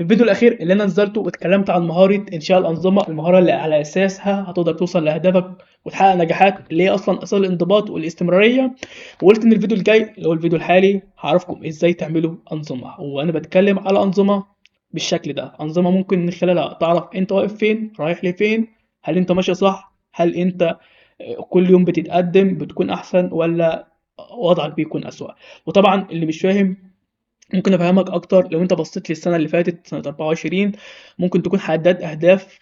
في الفيديو الاخير اللي انا نزلته واتكلمت عن مهارة انشاء الانظمة، المهارة اللي على اساسها هتقدر توصل لاهدافك وتحقق نجاحات، اللي هي اصلا اساس الانضباط والاستمرارية. وقلت ان الفيديو الجاي اللي هو الفيديو الحالي هعرفكم ازاي تعملوا انظمة، وانا بتكلم على انظمة بالشكل ده، انظمة ممكن من خلالها تعرف انت واقف فين، رايح لفين، هل انت ماشي صح، هل انت كل يوم بتتقدم بتكون احسن ولا وضعك بيكون اسوأ. وطبعا اللي مش فاهم ممكن افهمك اكتر لو انت بصيت للسنة اللي فاتت سنة 24، ممكن تكون حددت اهداف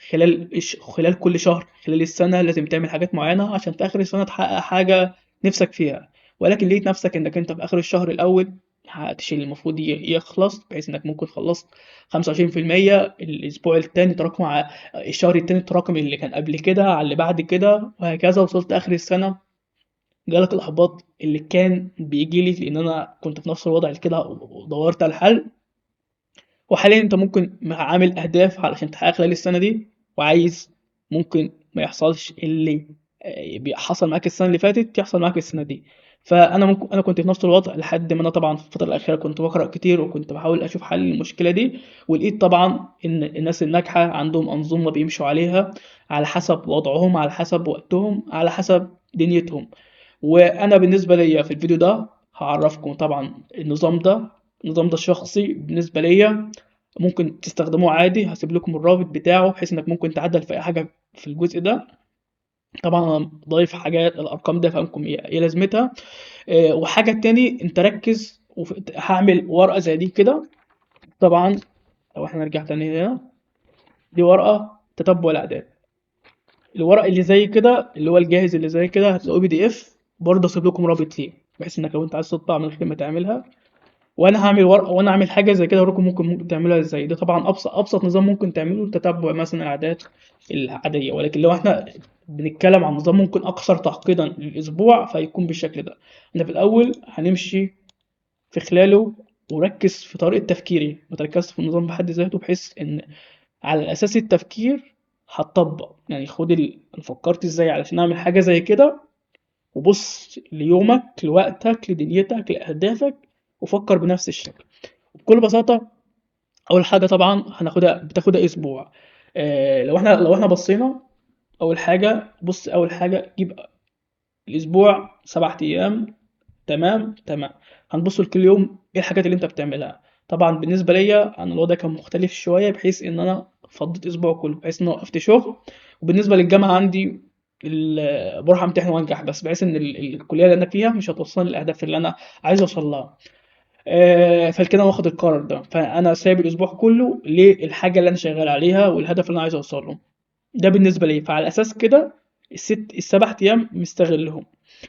خلال كل شهر خلال السنة لازم تعمل حاجات معينة عشان في اخر السنة تحقق حاجة نفسك فيها، ولكن لقيت نفسك انك انت في اخر الشهر الاول ما حققتش اللي المفروض يخلص، بحيث انك ممكن خلصت 25%، الاسبوع التاني تراكم على الشهر التاني تراكم اللي كان قبل كده على اللي بعد كده وهكذا. وصلت اخر السنة جالك الإحباط اللي كان بيجي لي، لأن أنا كنت في نفس الوضع كده ودورت على الحل. وحاليا أنت ممكن عامل أهداف علشان تحققها خلال السنة دي، وعايز ممكن ما يحصلش اللي حصل معاك السنة اللي فاتت يحصل معاك السنة دي. فأنا ممكن أنا كنت في نفس الوضع لحد ما أنا طبعا في الفترة الأخيرة كنت بقرأ كتير وكنت بحاول أشوف حل للمشكلة دي، ولقيت طبعا إن الناس الناجحة عندهم أنظمة بيمشوا عليها على حسب وضعهم، على حسب وقتهم، على حسب دنيتهم. وانا بالنسبة ليا في الفيديو ده هعرفكم طبعا النظام ده، النظام ده شخصي بالنسبة ليا، ممكن تستخدموه عادي، هسيب لكم الرابط بتاعه بحيث انك ممكن تعدل في اي حاجة في الجزء ده. طبعا انا ضايف حاجات الارقام ده فهمكم ايه لازمتها. وحاجه تاني انت ركز، هعمل ورقة زي دي كده. طبعا لو احنا نرجع تاني هنا، دي ورقة تتبع الاعداد، الورق اللي زي كده اللي هو الجاهز اللي زي كده هتلاقوه PDF، برضه اسيب لكم رابط ليه بحيث انك لو انت عايز تطبع من غير ما تعملها. وانا هعمل ورقة وانا اعمل حاجة زي كده اوريكم ممكن تعملوها ازاي. ده طبعا ابسط نظام ممكن تعمله تتبع مثلا الاعداد العادية، ولكن لو احنا بنتكلم عن نظام ممكن اكثر تعقيدا للاسبوع فيكون بالشكل ده. احنا في الاول هنمشي في خلاله، وركز في طريقه تفكيري، ما تركزش في النظام بحد ذاته، بحيث ان على اساس التفكير هتطبق. يعني خد انا فكرت ازاي علشان اعمل حاجة زي كده، وبص ليومك لوقتك لدنيتك لاهدافك، وفكر بنفس الشكل. وبكل بساطة اول حاجة طبعا هناخدها بتاخدها اسبوع. لو احنا بصينا اول حاجة، بص اول حاجة جيب الاسبوع 7 ايام، تمام تمام. هنبص لكل يوم ايه الحاجات اللي انت بتعملها. طبعا بالنسبة ليا انا الوضع كان مختلف شوية، بحيث ان انا فضيت اسبوع كله، بحيث ان انا وقفت شغل. وبالنسبة للجامعة عندي بروح امتحن وانجح بس، بحيث ان الكلية اللي انا فيها مش هتوصلني للاهداف اللي انا عايز اوصل لها. فكده واخد القرار ده، فانا سايب الاسبوع كله للحاجة اللي انا شغال عليها والهدف اللي انا عايز اوصل له. ده بالنسبة لي. فعلى اساس كده السبع ايام مستغلهم.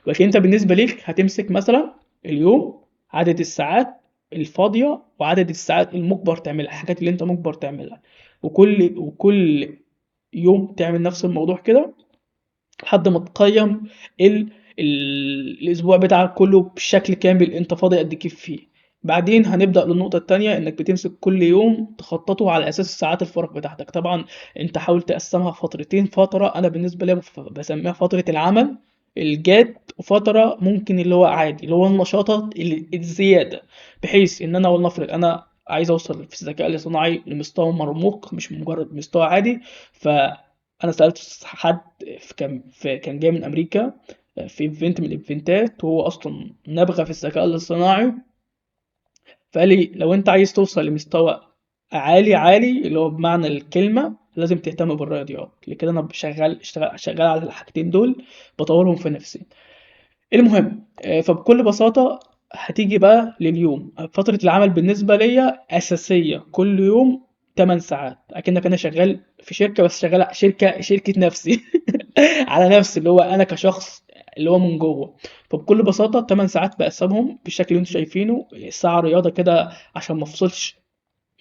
ولكن انت بالنسبة ليك هتمسك مثلا اليوم عدد الساعات الفاضيه وعدد الساعات المجبر تعملها، الحاجات اللي انت مجبر تعملها، وكل يوم تعمل نفس الموضوع كده لحد ما تقيم الاسبوع بتاعك كله بشكل كامل انت فاضي قد كيف فيه. بعدين هنبدأ للنقطة التانية، انك بتمسك كل يوم تخططه على اساس الساعات الفراغ بتاعتك. طبعا انت حاول تقسمها فترتين، فترة انا بالنسبة لي بسميها فترة العمل الجاد، وفترة ممكن اللي هو عادي اللي هو النشاطات الزيادة، بحيث ان انا ولنفرض انا عايز اوصل في الذكاء الاصطناعي لمستوى مرموق مش مجرد مستوى عادي. فانا سألت حد كان جاي من امريكا في event من ال event ات، وهو اصلا نابغة في الذكاء الاصطناعي، فقال لي لو انت عايز توصل لمستوى عالي عالي اللي هو بمعنى الكلمة لازم تهتم بالرياضيات. لكده انا شغال على الحاجتين دول، بطورهم في نفسي. المهم فبكل بساطة هتيجي بقى لليوم. فترة العمل بالنسبة ليا أساسية كل يوم 8 ساعات، أكنك أنا شغال في شركة، بس شغال شركة نفسي على نفسي اللي هو أنا كشخص اللي هو من جوه. فبكل بساطة 8 ساعات بقسمهم بالشكل اللي انتوا شايفينه، ساعة رياضة كده عشان ما افصلش،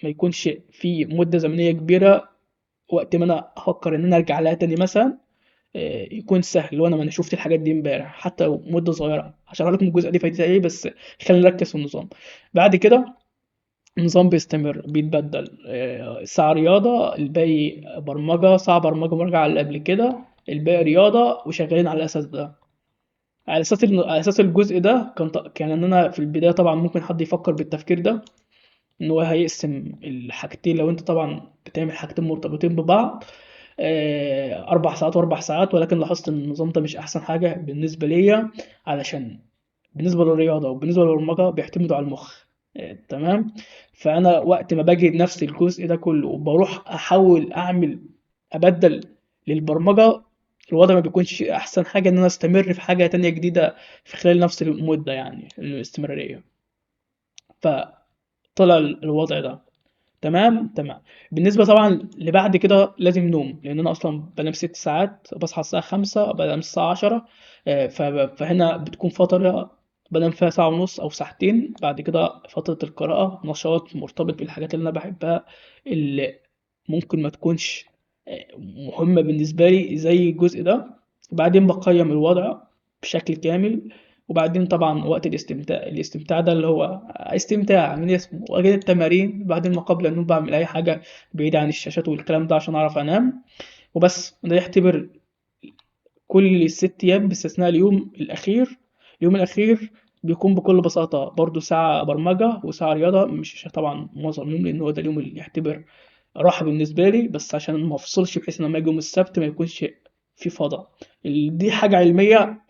ما يكونش في مدة زمنية كبيرة وقت ما أنا أفكر إن أنا أرجع لها تاني مثلا، يكون سهل. وانا ما انا شفت الحاجات دي امبارح حتى لو مده صغيرة، هشرح لكم الجزء دي فايدتها ايه، بس خلينا نركز في النظام. بعد كده النظام بيستمر بيتبدل، ساعة رياضة، الباقي برمجة، ساعة برمجة مرجع على اللي قبل كده، الباقي رياضة، وشغالين على الأساس ده. على أساس الجزء ده كان إن أنا في البداية طبعا ممكن حد يفكر بالتفكير ده، ان هو هيقسم الحاجتين لو انت طبعا بتعمل حاجتين مرتبطين ببعض، 4 ساعات و4 ساعات. ولكن لاحظت ان النظام ده مش احسن حاجة بالنسبة ليا، علشان بالنسبة للرياضة وبالنسبة للبرمجه بيعتمدوا على المخ. تمام. فانا وقت ما باجي نفس الجزء ده كله وبروح احاول اعمل ابدل للبرمجه، الوضع ما بيكونش احسن حاجة ان انا استمر في حاجة تانية جديدة في خلال نفس المدة، يعني الاستمرارية. فطلع الوضع ده. تمام تمام. بالنسبة طبعا لبعد كده لازم نوم، لان انا اصلا بنام 6 ساعات، بصحى الساعة 5، بنام الساعة 10. فهنا بتكون فترة بنام فيها ساعة ونص او ساعتين. بعد كده فترة القراءة، نشاط مرتبط بالحاجات اللي انا بحبها، اللي ممكن ما تكونش مهمة بالنسبة لي زي الجزء ده. وبعدين بقيم الوضع بشكل كامل. وبعدين طبعا وقت الاستمتاع، الاستمتاع ده اللي هو استمتاع من اسمه، واجد التمارين. بعدين ما قبل النوم بعمل اي حاجة بعيدة عن الشاشات والكلام ده عشان اعرف انام وبس. ده يعتبر كل ال6 ايام باستثناء اليوم الاخير. اليوم الاخير بيكون بكل بساطة برضو ساعة برمجة وساعة رياضة، مش طبعا معظم اليوم لان هو ده اليوم اللي يعتبر راحة بالنسبة لي، بس عشان ما افصلش بحيث ان لما يجي يوم السبت ما يكونش في فضاء. دي حاجة علمية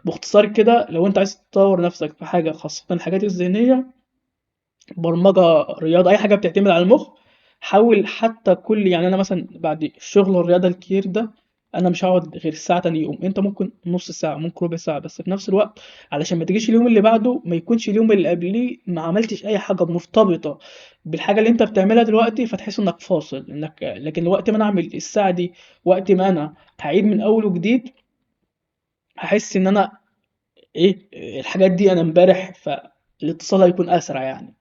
باختصار كده. لو انت عايز تطور نفسك في حاجة خاصة الحاجات الذهنية، برمجة، رياضة، أي حاجة بتعتمد على المخ، حاول حتى كل، يعني أنا مثلا بعد الشغل والرياضة الكتير ده أنا مش هقعد غير ساعة تاني يوم، أنت ممكن نص ساعة، ممكن ربع ساعة، بس في نفس الوقت علشان ما تجيش اليوم اللي بعده ما يكونش اليوم اللي قبليه ما عملتش أي حاجة مرتبطة بالحاجة اللي أنت بتعملها دلوقتي، فتحس إنك فاصل إنك. لكن وقت ما أنا أعمل الساعة دي، وقت ما أنا هعيد من أول وجديد، هحس إن أنا إيه الحاجات دي أنا إمبارح، فالاتصال هيكون أسرع يعني.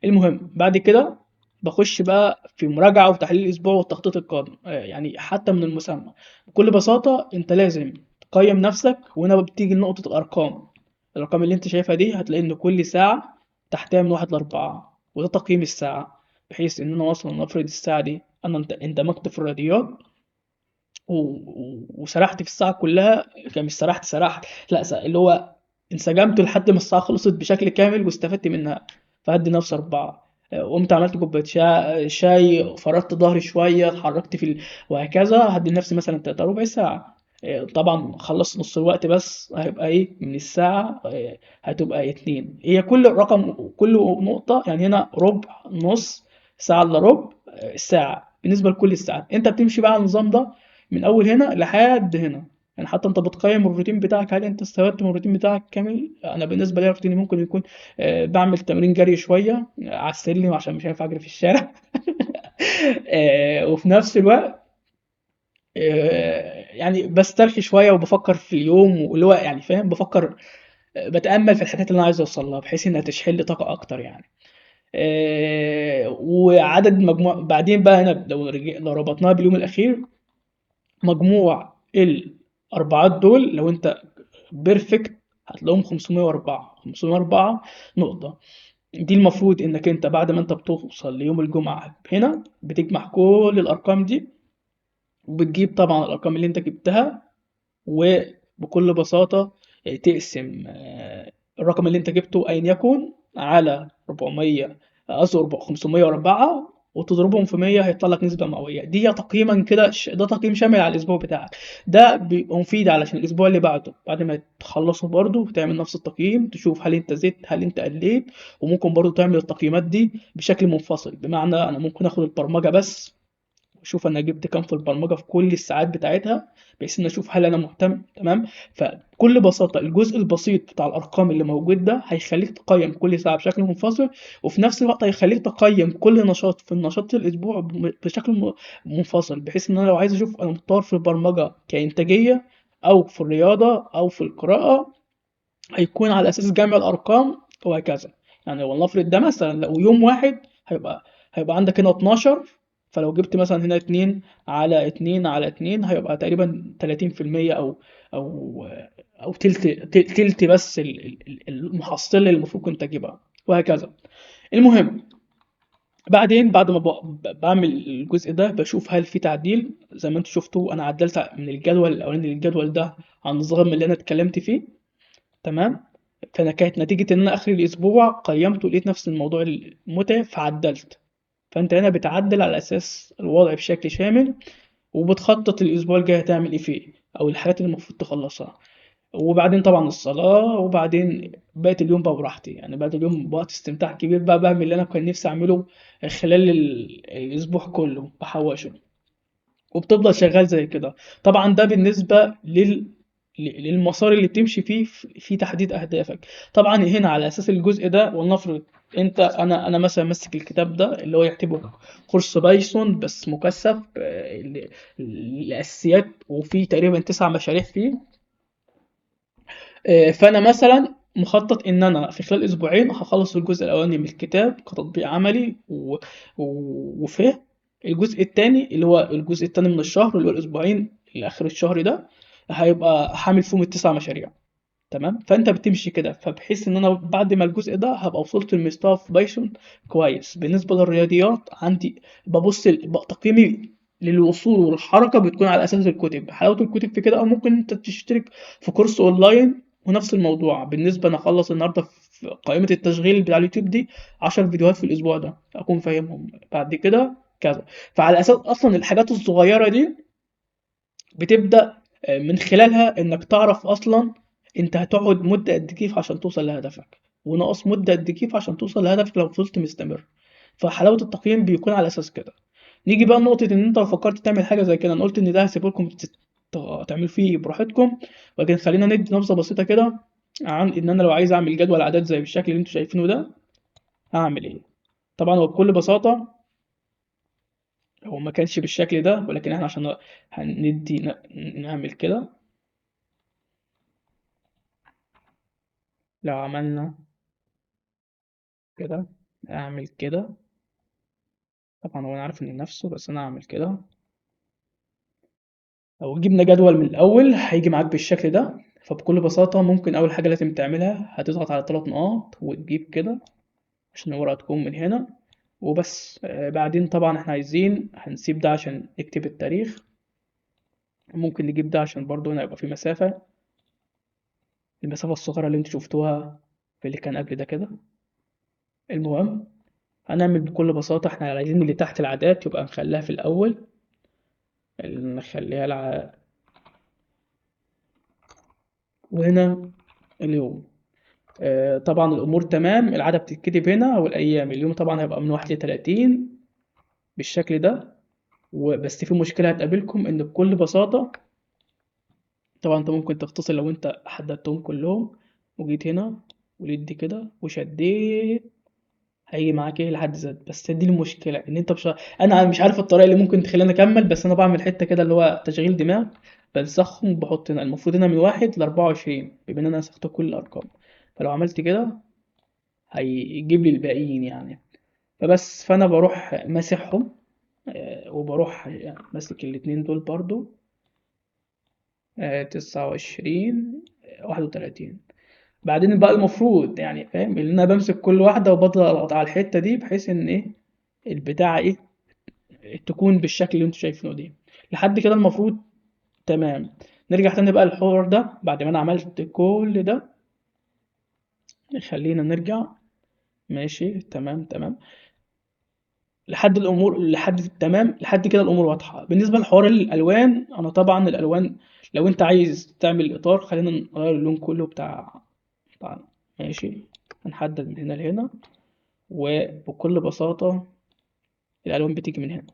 المهم بعد كده بخش بقى في مراجعة وتحليل الأسبوع والتخطيط القادم. يعني حتى من المسمى بكل بساطة أنت لازم تقيم نفسك. وهنا بتيجي نقطة الأرقام. الأرقام اللي أنت شايفها دي هتلاقي إن كل ساعة تحتها من 1 ل4، وده تقييم الساعة، بحيث إن أنا مثلا نفرض الساعة دي أنا اندمجت في الرياضيات وسرحت في الساعة كلها، يعني مش سرحت لا، اللي هو انسجمت لحد ما الساعة خلصت بشكل كامل واستفدت منها، فهدي نفسي 4. قمت عملت كوباية شاي، فردت ظهري شوية، اتحركت في وهكذا، هدي نفسي مثلا 3 ربع ساعة. طبعا خلصت نص الوقت بس، هيبقى ايه من الساعة؟ هتبقى 2. هي كل رقم كل نقطة، يعني هنا ربع، نص ساعة الا ربع، الساعة بالنسبة لكل الساعات. انت بتمشي بقى على النظام ده من اول هنا لحد هنا. يعني حتى انت بتقيم الروتين بتاعك، هل انت استفدت من الروتين بتاعك كامل؟ انا بالنسبة لي روتيني ممكن يكون بعمل تمرين جري شوية على السلم عشان مش هينفع اجري في الشارع. وفي نفس الوقت يعني بسترخي شوية وبفكر في اليوم، واللي هو يعني فاهم، بفكر، بتامل في الحاجات اللي انا عايز اوصل لها بحيث انها تشحن لي طاقة اكتر يعني. وعدد مجموع بعدين بقى هنا لو ربطناها باليوم الاخير، مجموع الاربعات دول لو انت perfect هتلاقيهم 504 نقطة. دي المفروض انك انت بعد ما انت بتوصل ليوم الجمعة هنا بتجمع كل الارقام دي، وبتجيب طبعا الارقام اللي انت جبتها، وبكل بساطة تقسم الرقم اللي انت جبته ايا يكن على 400، قصدي 504، وتضربهم في 100 هيطلع لك نسبة مئوية. دي تقييما كده، ده تقييم شامل على الأسبوع بتاعك. ده بيبقى مفيد علشان الأسبوع اللي بعده بعد ما تخلصه برضه تعمل نفس التقييم، تشوف هل أنت زدت هل أنت قليت. وممكن برضه تعمل التقييمات دي بشكل منفصل، بمعنى أنا ممكن آخد البرمجة بس وأشوف أنا جبت كام في البرمجة في كل الساعات بتاعتها، بحيث إن أشوف هل أنا مهتم. تمام. فبكل بساطة الجزء البسيط بتاع الأرقام اللي موجود ده هيخليك تقيم كل ساعة بشكل منفصل، وفي نفس الوقت هيخليك تقيم كل نشاط في النشاط الأسبوع بشكل منفصل، بحيث إن أنا لو عايز أشوف أنا متطور في البرمجة كإنتاجية أو في الرياضة أو في القراءة، هيكون على أساس جمع الأرقام وهكذا. يعني ولنفرض ده مثلا لو يوم واحد هيبقى عندك هنا 12، فلو جبت مثلا هنا 2 على 2 على 2 هيبقى تقريبا تلاتين في المية أو تلت بس المحصلة اللي المفروض كنت أجيبها وهكذا. المهم بعدين بعد ما بعمل الجزء ده بشوف هل في تعديل. زي ما انتم شفتوا انا عدلت من الجدول الاولاني للجدول ده على النظام اللي انا اتكلمت فيه. تمام. فأنا كانت نتيجة إن أنا آخر الأسبوع قيمته لقيت نفس الموضوع متعب فعدلت. فأنت هنا بتعدل على أساس الوضع بشكل شامل، وبتخطط الأسبوع الجاي هتعمل إيه فيه، أو الحاجات اللي المفروض تخلصها. وبعدين طبعا الصلاة، وبعدين بقية اليوم بقى براحتي، يعني بقية اليوم بوقت استمتاع كبير بقى، بعمل اللي أنا كان نفسي أعمله خلال الأسبوع كله بحوشه، وبتفضل شغال زي كده. طبعا ده بالنسبة للمسار اللي بتمشي فيه في تحديد أهدافك. طبعا هنا على أساس الجزء ده، ولنفرض أنت أنا مثلا ماسك الكتاب ده اللي هو يعتبر كورس بايثون بس مكثف، الأساسيات، وفيه تقريبا 9 مشاريع فيه. فأنا مثلا مخطط إن أنا في خلال أسبوعين هخلص الجزء الأولاني من الكتاب كتطبيق عملي وفهم. الجزء الثاني اللي هو الجزء الثاني من الشهر اللي هو الأسبوعين لآخر الشهر ده هيبقى حامل فيهم ال9 مشاريع. تمام. فأنت بتمشي كده، فبحيث إن أنا بعد ما الجزء ده هبقى وصلت لمستوى في بايثون كويس. بالنسبة للرياضيات عندي ببص تقييمي للوصول والحركة بتكون على أساس الكتب، حلاوة الكتب في كده. أو ممكن أنت تشترك في كورس أونلاين ونفس الموضوع. بالنسبة أنا أخلص النهاردة في قائمة التشغيل بتاع اليوتيوب دي 10 فيديوهات في الأسبوع ده أكون فاهمهم، بعد كده كذا. فعلى أساس أصلا الحاجات الصغيرة دي بتبدأ من خلالها إنك تعرف أصلا أنت هتقعد مدة قد كيف عشان توصل لهدفك، وناقص مدة قد كيف عشان توصل لهدفك لو فضلت مستمر. فحلاوة التقييم بيكون على أساس كده. نيجي بقى لنقطة إن أنت لو فكرت تعمل حاجة زي كده، أنا قلت إن ده هسيبه لكم تعملوا فيه براحتكم، ولكن خلينا ندي نبذة بسيطة كده عن إن أنا لو عايز أعمل جدول أعداد زي بالشكل اللي أنتوا شايفينه ده هعمل إيه. طبعا هو بكل بساطة هو ما كانش بالشكل ده، ولكن إحنا عشان هندي نعمل كده، لو عملنا كده أعمل كده، طبعا هو أنا عارف إن نفسه، بس أنا أعمل كده. لو جبنا جدول من الأول هيجي معاك بالشكل ده. فبكل بساطة ممكن أول حاجة لازم تعملها هتضغط على 3 نقاط وتجيب كده عشان الورقة تكون من هنا وبس. بعدين طبعا احنا عايزين هنسيب ده عشان نكتب التاريخ، ممكن نجيب ده عشان برضو هنا يبقى في مسافة، المسافة الصغيرة اللي انتوا شفتوها في اللي كان قبل ده كده. المهم هنعمل بكل بساطة احنا عايزين اللي تحت العادات يبقى نخليها في الأول، نخليها وهنا اليوم. طبعا الأمور تمام، العادة بتتكتب هنا والأيام، اليوم طبعا هيبقى من 1 لتلاتين بالشكل ده. وبس في مشكلة هتقابلكم إن بكل بساطة طبعا أنت ممكن تختصر لو أنت حددتهم كلهم وجيت هنا وليت دي كده وشديت هيجي معاك إيه لحد زد. بس دي المشكلة إن أنت مش أنا مش عارف الطريقة اللي ممكن تخليني أكمل، بس أنا بعمل حتة كده اللي هو تشغيل دماغ، بنسخهم وبحط هنا المفروض هنا من 1 لأربعة وعشرين بما إن أنا نسخت كل الأرقام، فلو عملت كده هيجيب لي الباقيين. فأنا بروح ماسحهم، وبروح ماسك الاتنين دول برضو، 29، 31. بعدين بقى المفروض فاهم ان انا بمسك كل واحده وبضغط على الحته دي بحيث ان ايه البتاعه ايه تكون بالشكل اللي انتوا شايفينه دي. لحد كده المفروض تمام. نرجع تاني بقى للحوار ده بعد ما انا عملت كل ده، خلينا نرجع. ماشي تمام تمام لحد الامور لحد تمام لحد كده الامور واضحه. بالنسبه لحوار الالوان، انا طبعا الالوان لو انت عايز تعمل اطار خلينا نغير اللون كله بتاع ماشي، هنحدد من هنا لهنا، وبكل بساطه الالوان بتيجي من هنا.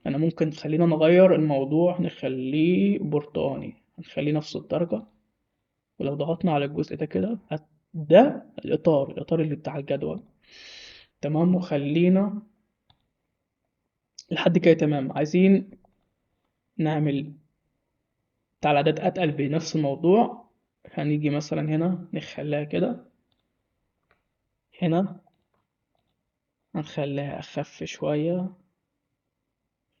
انا ممكن خلينا نغير الموضوع نخليه برتقاني، نخليه نفس الدرجه، ولو ضغطنا على الجزء ده كده ده الاطار اللي بتاع الجدول. تمام، وخلينا لحد كده تمام. عايزين نعمل بتاع العدد اتقل بنفس الموضوع، هنيجي مثلا هنا نخليها كده، هنا هنخليها اخف شويه،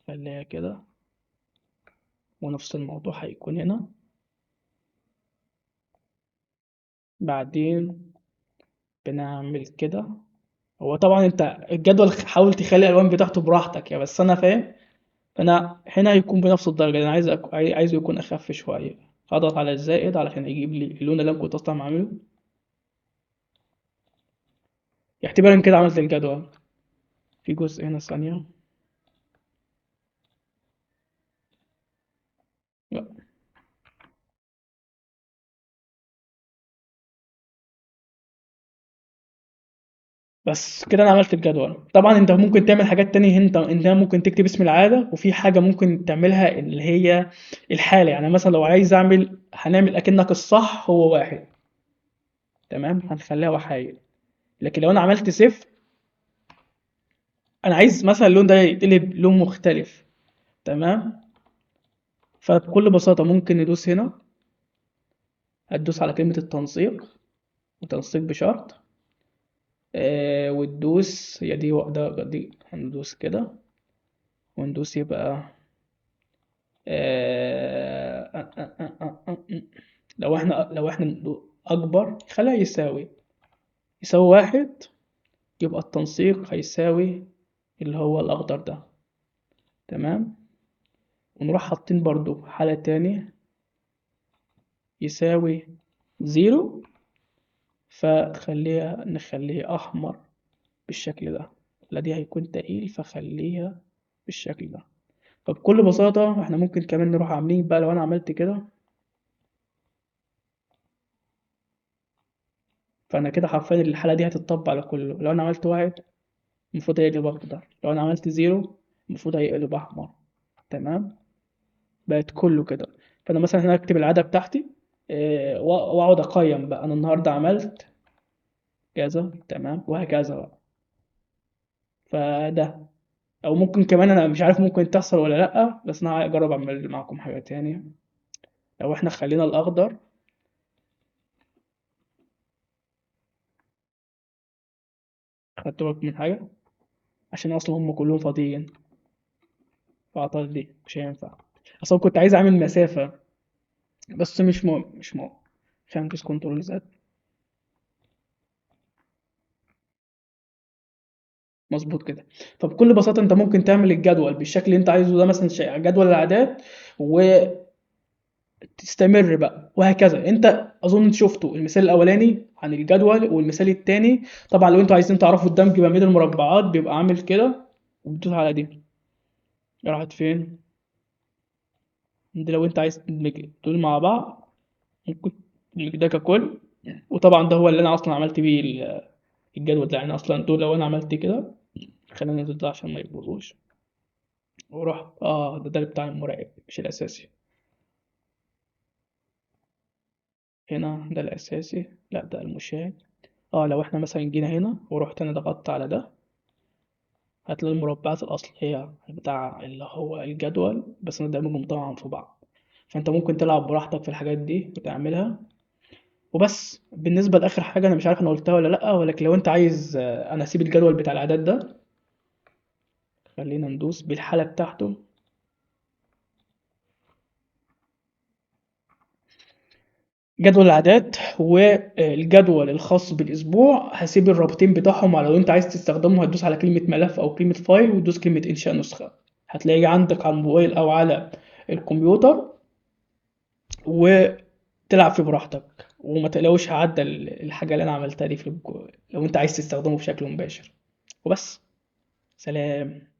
نخليها كده، ونفس الموضوع هيكون هنا. بعدين بنعمل كده. هو طبعا انت الجدول حاول تخلي الالوان بتاعته براحتك يا، بس انا فاهم انا هنا هيكون بنفس الدرجه، انا عايزه يكون اخف شويه. هضغط على الزائد علشان يجيب لي اللون اللي انا كنت اصلا عامله. اعتبارا كده عملت الجدول. في جزء هنا ثانية، لا بس كده انا عملت الجدول. طبعا انت ممكن تعمل حاجات تانية، انت ممكن تكتب اسم العادة، وفي حاجة ممكن تعملها اللي هي الحالة. يعني مثلا لو عايز اعمل، هنعمل اكنك الصح هو 1، تمام، هنخليها 1. لكن لو انا عملت 0، انا عايز مثلا اللون ده يتقلب لون مختلف، تمام. فبكل بساطة ممكن ندوس هنا، هتدوس على كلمة التنسيق وتنسيق بشرط، وتدوس هي دي واحدة، دي هندوس كده وندوس يبقى، لو احنا اكبر خليها يساوي 1، يبقى التنسيق هيساوي اللي هو الاخضر ده، تمام. ونروح حاطين برضو حالة تاني يساوي 0، فخليها نخليه احمر بالشكل ده، لا دي هيكون تقيل فخليها بالشكل ده. فبكل بساطة احنا ممكن كمان نروح عاملين بقى، لو انا عملت كده فانا كده حرفيا الحالة دي هتتطبق على كله. لو انا عملت 1 المفروض هيقلب اخضر، لو انا عملت 0 المفروض هيقلب احمر، تمام. بقت كله كده. فانا مثلا هنا اكتب العادة بتاعتي، واقعد اقيم بقى انا النهارده عملت كذا، تمام، وهكذا بقى. فده، او ممكن كمان انا مش عارف ممكن تحصل ولا لا، بس انا هجرب اعمل معاكم حاجة تانية. لو احنا خلينا الاخضر، خدتوا بالكم من حاجة؟ عشان اصلا هم كلهم فاضيين، فاعتقد دي مش هينفع. اصلا كنت عايز اعمل مسافة بس مش مهم، مش مهم. خلينا ندوس كنترول زد، مظبوط كده. فبكل بساطة انت ممكن تعمل الجدول بالشكل اللي انت عايزه ده، مثلا جدول العادات، وتستمر بقى وهكذا. انت اظن شفتوا المثال الاولاني عن الجدول والمثال التاني. طبعا لو انتوا عايزين تعرفوا الدمج ما بين المربعات بيبقى عامل كده، وبتدوس على دي، راحت فين دي؟ لو انت عايز تدمج دول مع بعض ممكن تدمج ده ككل. وطبعا ده هو اللي انا اصلا عملت بيه الجدول ده، يعني اصلا دول لو انا عملت كده، خلينا ننزل ده عشان ما يبوظوش، وروح ده بتاع المراقب مش الاساسي، هنا ده الاساسي، لا ده المشاهد. لو احنا مثلا جينا هنا ورحت انا ضغطت على ده، هتلاقي المربعات الاصليه بتاع اللي هو الجدول، بس انا دامجهم طبعا في بعض. فانت ممكن تلعب براحتك في الحاجات دي وتعملها وبس. بالنسبه لاخر حاجه انا مش عارف انا قلتها ولا لا، ولكن لو انت عايز، انا هسيب الجدول بتاع الاعداد ده، خلينا ندوس بالحاله بتاعته. جدول العادات والجدول الخاص بالاسبوع هسيب الرابطين بتاعهم، على لو انت عايز تستخدمه هتدوس على كلمه ملف او كلمه فايل وتدوس كلمه انشاء نسخه، هتلاقيه عندك على الموبايل او على الكمبيوتر، وتلعب فيه براحتك وما تقلقوش هعدل الحاجه اللي انا عملتها دي في لو انت عايز تستخدمه بشكل مباشر. وبس، سلام.